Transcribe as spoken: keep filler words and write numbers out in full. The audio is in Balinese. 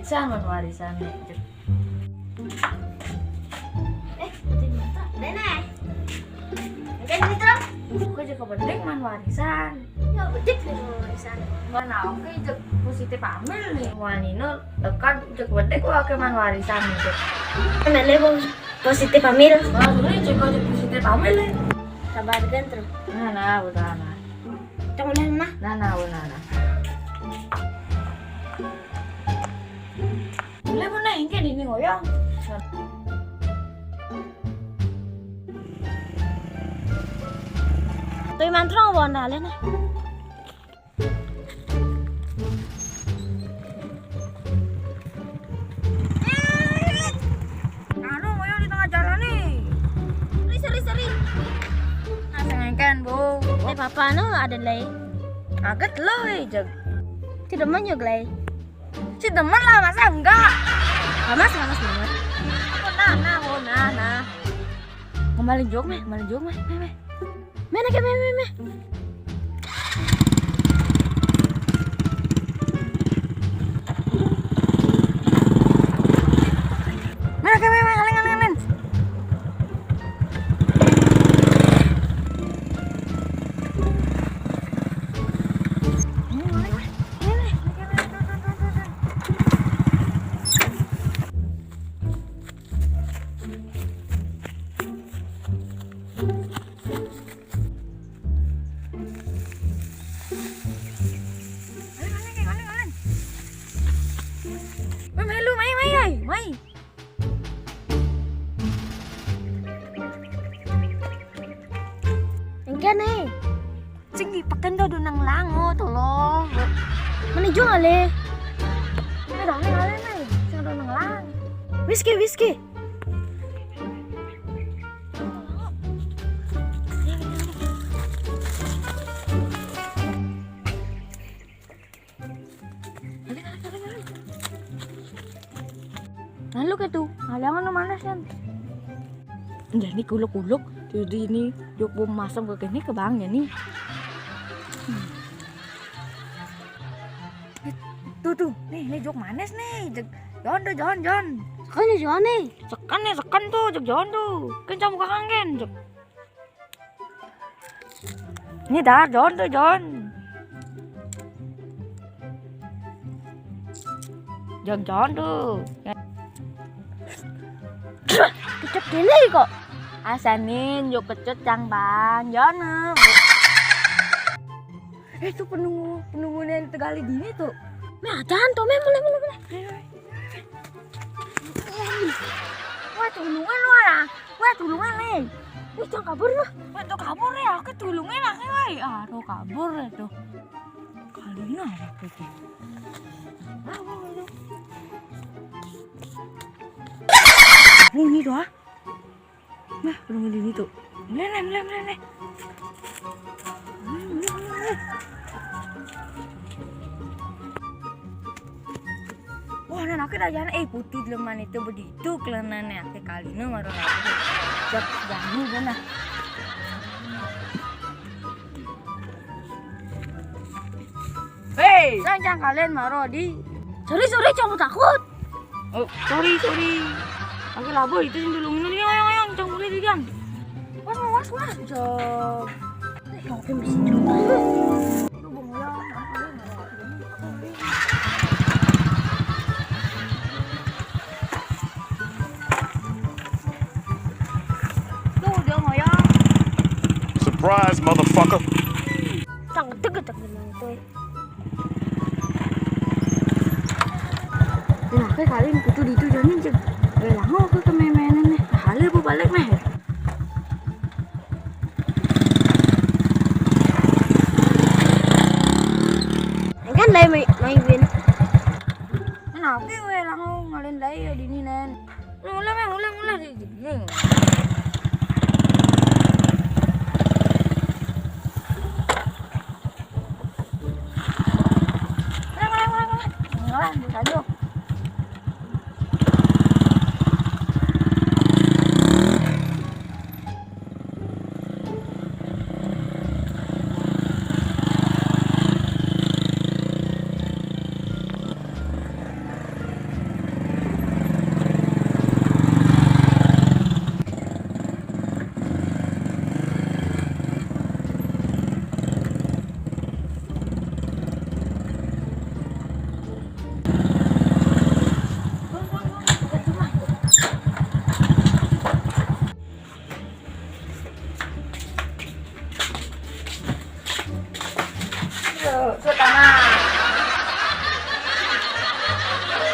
Warisan, man warisan, jek. Eh, penting mata. Dene. Enggak ini terus. Aku jek kebedek man warisan. Ya, bedek nih man warisan. Mana oke jek positif hamil nih. Wanino dekat jek bedek wa ke man warisan nih, jek. Mele, Bos. Positif hamil. Wah, sebenarnya cek aja positif hamil nih. Sabar kan terus. Nah, nah, udah nah. Cuma nah. Nah, nah, udah nah. Boleh pun nah, ini ini ngoyong. Tapi mantra apa anda nah? Anu, ngoyong di tengah jalan nih. Seri, seri, seri. Nah, sengengken, Bu. Eh, papa, anu, ada lei. Kaget lo, eh, jeg. Tidak menyuk lei. Si demen lah, masa enggak? Lamas, lamas banget. Oh, nah, nah, oh, nah, nah. Kembali jok, meh, kembali jok, meh, meh, meh. Mana ke, meh, meh, meh. Mana ke, meh, meh, alen, alen, alen. Mai, mai, mai, mai, mai. Engke nih. Sing dipeken do nang lango, tolong. Meni jung ale. Eh, dong, ale nih. Sing do nang lang. Whisky, whisky. Nah, lu kayak tuh, halangan lu mana sih? Jadi kuluk-kuluk, jadi ini jok bom masam ke kene ke bang ya nih. Hmm. Tuh, tuh, nih, nih jok manis nih, jok John tuh, John, John. Sekan nih, John nih. Sekan nih, sekan tuh, jok John tuh. Kan campur kakang kan, jok. Ini dah, John tuh, John. John, John tuh. Kecek gini kok. Asanin, yuk kecut, cang bang. John. Eh, tuh penunggu, penunggu yang tegali dini tuh. Nah, jangan tuh, meh, mulai, mulai, mulai. Wah, tulungan lu, ah. Wah, tulungan nih. Wih, jangan kabur lu. Wah, tuh kabur ya, aku tulungan lah, woi. Ah, tuh kabur ya tuh. Kali ini apa tuh? Ah, wah, wah, wah. Bunyi tuh, ah. Nah, belum di situ. Mulai, mulai, mulai, mulai. Wah, nan aku dah jangan, eh, putih leman itu begitu kelenane aku kali ini baru lagi. Jep, jangan benar. Hei, jangan kalian marah di. Sorry, sorry, jangan takut. Oh, sorry, sorry. Oke lah, boy, itu sing dulu ini, ayo, ayo, cang mulai di gang. Was, was, was, was, jom. Eh, makin bisa juga. Lu bengong. Tuh, dia ngoyong. Surprise, motherfucker. Tang, deg, deg, deg, deg. Nah, kayak kali ini kutu di itu jadi cek. Eh, lama aku ke main-mainan nih. Hale bu balik meh. Kan lagi main, main win. Nah, oke, weh, langsung ngalen lagi ya di ini, Nen. Mulai, meh, mulai, mulai di ini.